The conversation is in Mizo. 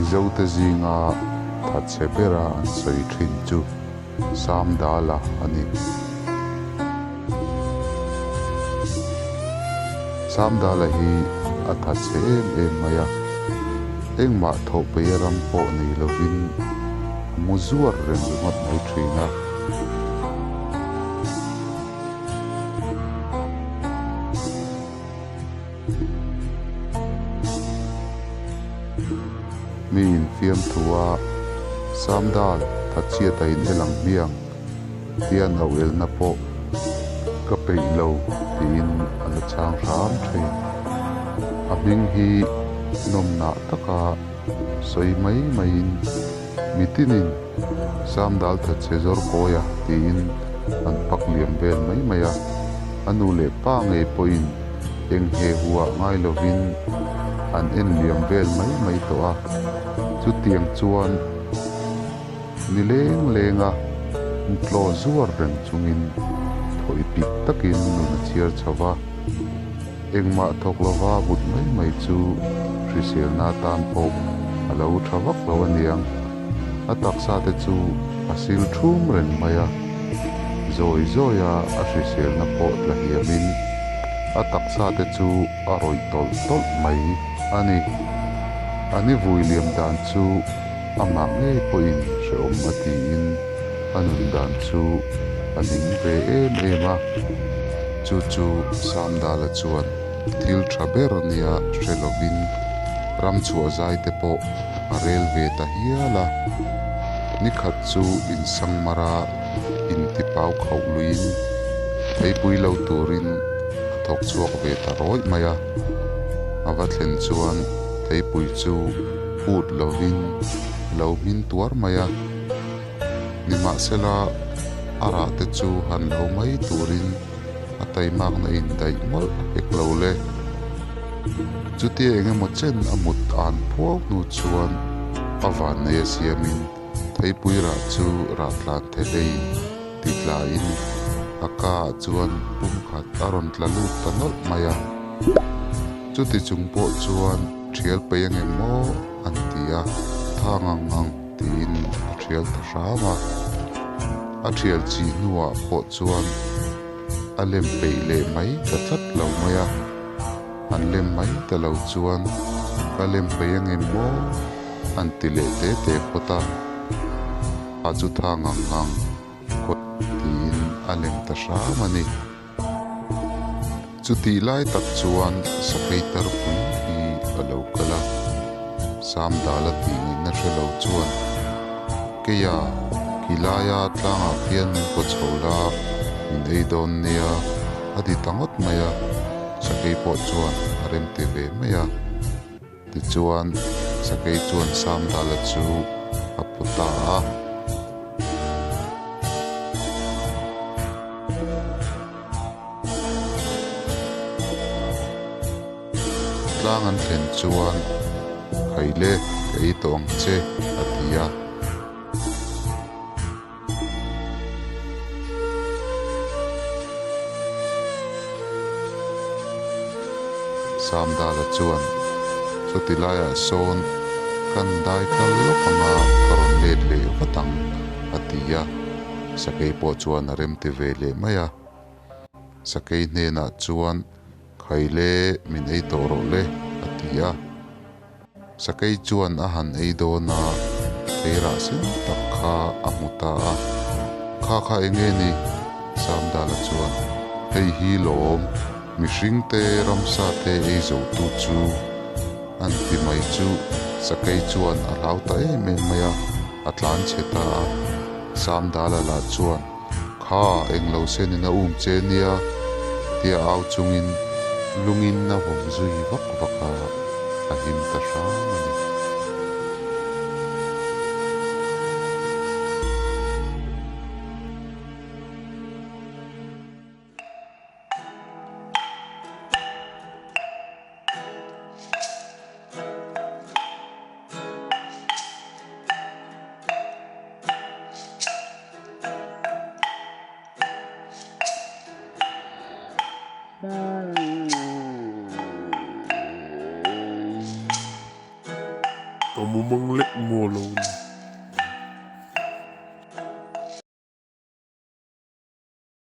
Mizote zinga thatchhe bera an sawi thin chu Samdala a ni. Samdala hi a thatchhe em em mai a, engmah thawhpeia ram pawh nei lovin a mu zuar reng ringawt mai thin a. Mi infiamthu a, Samdal thatchhiat a inel ang hmiang tia no elna pawh ka peih lo tiin a la chhang hram thin. A hming hi nawmnah taka sawi mai maiin mitinin Samdal thatchhe zawr kawia tiin an pak liam vel mai mai a, a nu leh pa ngei pawhin eng he huah ngai lovin an en liam vel mai mai tawh a, chutiang chuan ni leng lenga mutlaw zuar reng chungin thawi pik takin nun a chhiar chho va, engmah thawk lova but mai mai chu hriselna atan pawh a lo tha vak lo aniang, a taksa te chu a sil thum reng mai a. Zawi zawia a hriselna pawh tla hiamin a taksa te chu a rawih tawlh tawlh mai a ni. A ni vui liam dan chu amah ngei pawhin hrehawm a tiin a nun dan chu a ning ve em em a. Chu chu Samdala chuan thil tha ber nia hre lovin ram chhuah zai te pawh a rel ve ta hial a. Nikhat chu insangmara intipau khauh luiin theipui lo turin a thawk chhuak ve ta rawih mai a. A va thlen chuan theipui chu put lovin a lo hmin tuar mai a. Nimahsela a rah te chu han lo mai turin a taimakna indaih mawlh hek lo le. Chutia eng emaw chen a mut an phuau hnu chuan a vannei a siamin theipui rah chu rah tlan the hleiin ti tlaiin a ka ah chuan pum khat a rawn tla lut ta nawlh mai a. Chuti chung pawh chuan thial peih ang em maw an ti a, tha ngang ngang tiin a thial ta hram a. A thial chi hnuah pawh chuan a lem peih leh mai ta tlat lo mai a, an lem mai ta lo chuan ka lem peih ang em maw an ti leh te te phawt a, a chu tha ngang ngang khawt tiin a lem ta hram a ni. Chutih lai tak chuan Sakei tarpui hi a lo kal a, Samdala tih ngaihna hre lo chuan, Keia, khi laia tlangah khian min paw chho la, min ei dawn nia, a ti ta ngawt mai a, Sakei pawh chuan a rem ti ve mai a. Tichuan, Sakei chuan Samdala chu a pu ta a. Tlang an thlen chuan, Khaile, ka ei tawh ang che, a ti a. Samdala chuan, Chuti laiah sawn kan dai kal lawk anga ka rawn let leh vat ang, a ti a. Sakei pawh chuan a remti ve leh mai a. Sakei hnenah chuan, Khaile, min ei tawh rawh le, a ti a. Sakei chuan a han ei dawn a, theirah sen tak kha a hmu ta a. Kha kha eng nge ni? Samdala chuan, Hei hi lawm, mihring te ramsa te ei zo tu chu an ti mai chu Sakei chuan a hlau ta em em mai a, a tlan chhe ta a. Samdala lah chuan, Kha, eng lo senin a um che nia, tia au chungin lungin a vawm zui vak vak a, a him ta hram a ni. Ka mumang lek maw lo ni.